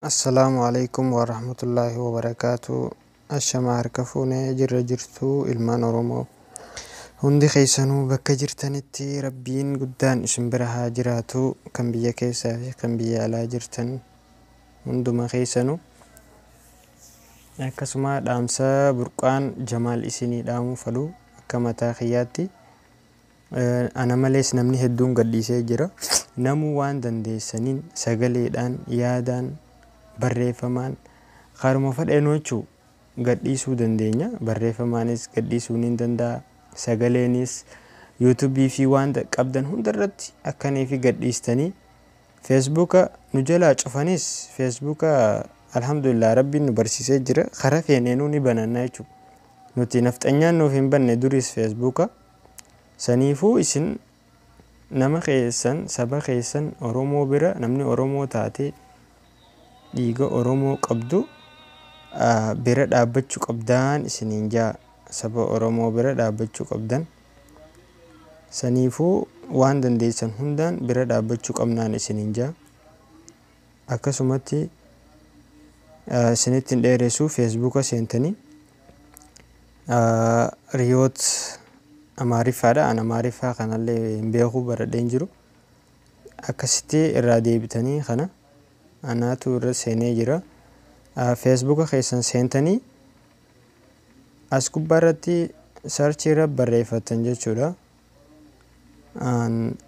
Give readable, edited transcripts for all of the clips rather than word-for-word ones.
Assalaamu alaikum warahmatullaahi wabarakaatu. Ashamaa, harka fuunee jirra jirtuu ilmaan Oromoo. Hundi keessanuu bakka jirtanitti Rabbiin guddaan isin bira haa jiraatu, kan biyya keessaa fi kan biyya alaa jirtan hunduma keessanuu. Akkasuma dhaamsa Burqaan Jamaal isinii dhaamuu fedhu akka mataa kiyyaatti, ana malees namni hedduun gadhiisee jira. Namuu waan dandeessaniin sagaleedhaan, yaadaan, barreeffamaan, karuma fedheenuu jechuu gadhiisuu dandeenya. Barreeffamaanis gadhiisuu ni danda'a. Sagaleenis YouTubeii fi waan qabdan hundarratti akkanii fi gadhiistanii, Facebooka nu jalaa cufanis, Facebooka alhamdulillah Rabbiin nu barsiisee jira. Karaa feeneenuu ni bananna jechuudha. Nuti nafxanyaan nuuf hin banne duris Facebooka. Saniifuu isin nama keessan, saba keessan Oromoo bira, namni Oromoo taate dhiiga Oromoo qabdu bira dhaabbachuu qabdaan isiniin jaa, saba Oromoo bira dhaabbachuu qabdan. Saniifuu waan dandeessan hundaan bira dhaabbachuu qabnaan isiniin jaa. Akkasumatti isinitti hin dheeressu, Facebooka seentanii Riyoot Amaariffaadha. An Amaariffaa kanallee hin beeku, baradhee hin jiru. Akkasitti irraa deebitanii kana anaatu irra seenee jira. Facebooka keessan seentanii as gubbaa irratti searchii irra barreeffattan jechuudha.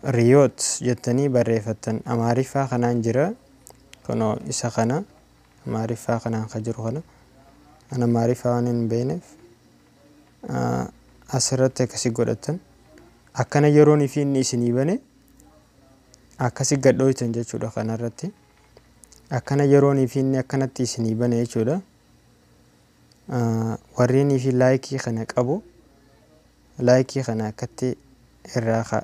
Riyoot jettanii barreeffattan, Amaariffaa kanaan jira. Kunoo isa kana, Amaariffaa kanaan kan jiru kana. An Amaariffaa waan hin beekneef asirratti akkasi godhattan. Akkana yeroon fi inni isinii bane akkasi gadhooytan jechuudha kanarratti. Akkana yeroon fi inni akkanatti isinii bane jechuudha. Warreen fi likeii kana qabu, likeii kana akkatti irraa,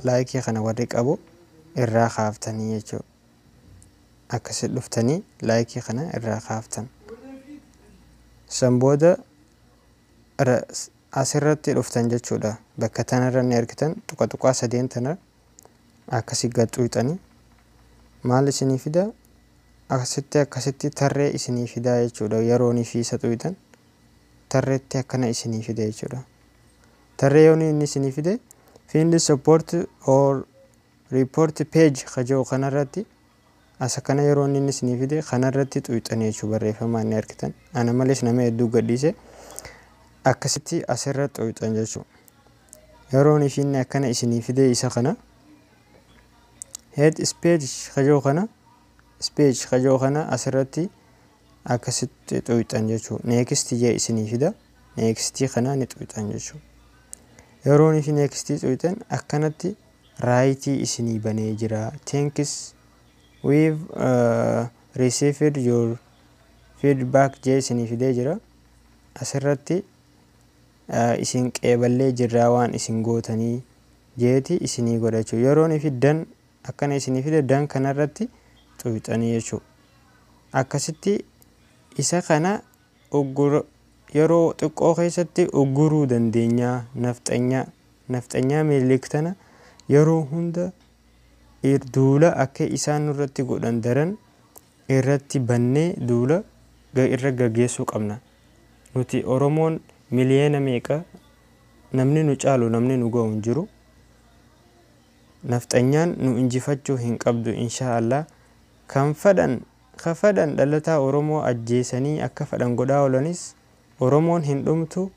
likeii kana warri qabu irraa kaaftanii jechuudha. Akkasi dhuftanii likeii kana irraa kaaftan. San booda asirratti dhuftan jechuudha. Bakka tanarra ni argitan, tuqa tuqaa sadeen tana akkasi gad xuuxanii maal isinii fida? Asitti akkasitti tarree isinii fidaa jechuudha. Yeroonii fi isa xuuxan tarreetti akkana isinii fida jechuudha. Tarree yoon inni isinii fide, "Find support or report page" kaja'u kanarratti, as akkana yeroo inni isinii fide kanarratti xuuxanii jechuudha. Barreeffamaan ni argitan. Ana malees nama hedduu gadhiise, akkasitti asirra xuuxan jechuudha. Yeroon inni akkana isinii fide isa kana, "Hate speech" kaja'u kana, "speech" kaja'u kana asirratti akkasitti xuuxan jechuudha. Next jee isinii fida. Nextii kana ni xuuxan jechuudha. Yeroon isin nextii xuuxan akkanatti rightii isinii banee jira. "Thanks, we've received your feedback" jee isinii fidee jira. Asirratti isin qeeballee jirraa waan isin gootanii jeeti isinii godha jechuudha. Yeroon ifi done akkana isinii fide, done kanarratti xuuxanii jechuudha. Akkasitti isa kana yeroo xiqqoo keessatti ugguruu dandeenya nafxanyaa. Nafxanyaa Minilik tana yeroo hunda duula akka isaan nurratti godhan daran irratti bannee duula irra gaggeessuu qabna. Nuti Oromoon miliyoona meeqa, namni nu caalu, namni nu ga'u hin jiru. Nafxanyaan nu injifachuu hin qabdu, inshaa Allah. Kan fadhan ka fadhan dhalataa Oromoo ajjeesanii akka fadhan godhaa oolanis, Oromoon hin dhumtu.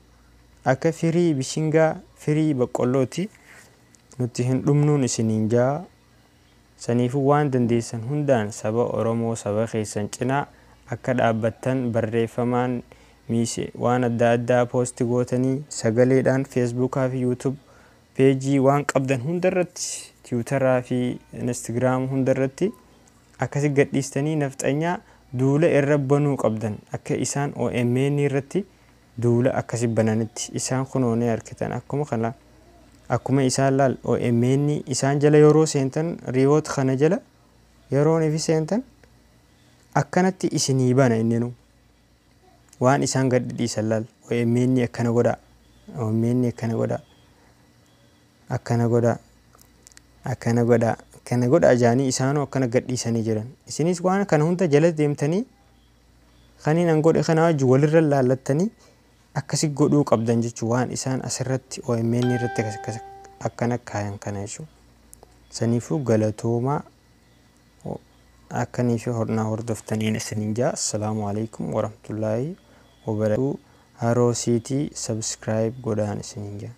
Akka firii bishingaa, firii boqqollooti, nuti hin dhumnuun isiniin jaa. Saniifuu waan dandeessan hundaan saba Oromoo, saba keessan cinaa akka dhaabbattan, barreeffamaan miise waan adda addaa post gootanii, sagaleedhaan, Facebookaa fi YouTube pageii waan qabdan hundarratti, Twitteraa fi Instagram hundarratti akkasi gadhiistanii nafxanyaa duula irra banuu qabdan, akka isaan OMN irratti duula akkasi bananitti. Isaan kunoo ni argitan, akkuma kana akkuma isaan laal OMN isaan jala yeroo seentan, Riyoot kana jala yeroo ifi seentan akkanatti isinii bana. Inninu waan isaan gad dhiisan laal. OMN akkana godhaa, OMN akkana godhaa, akkana godhaa, akkana godhaa. Kana godhaa jaanii isaanuu akkana gadhiisanii jiran. Isinis waan kana hunda jala deemtanii kaniin an godhe kana wajji walirra laallattanii akkasi godhuu qabdan jechuu, waan isaan asirratti OMN irratti akkana kaayan kana jechuudha. Saniifuu galatoomaa, akkanii fi hornaa hordoftaniin isiniin jaa. Assalaamu alaikum warahmatullaahi wabarakatuh. Haroo Siitii subscribe godhaan isiniin jaa.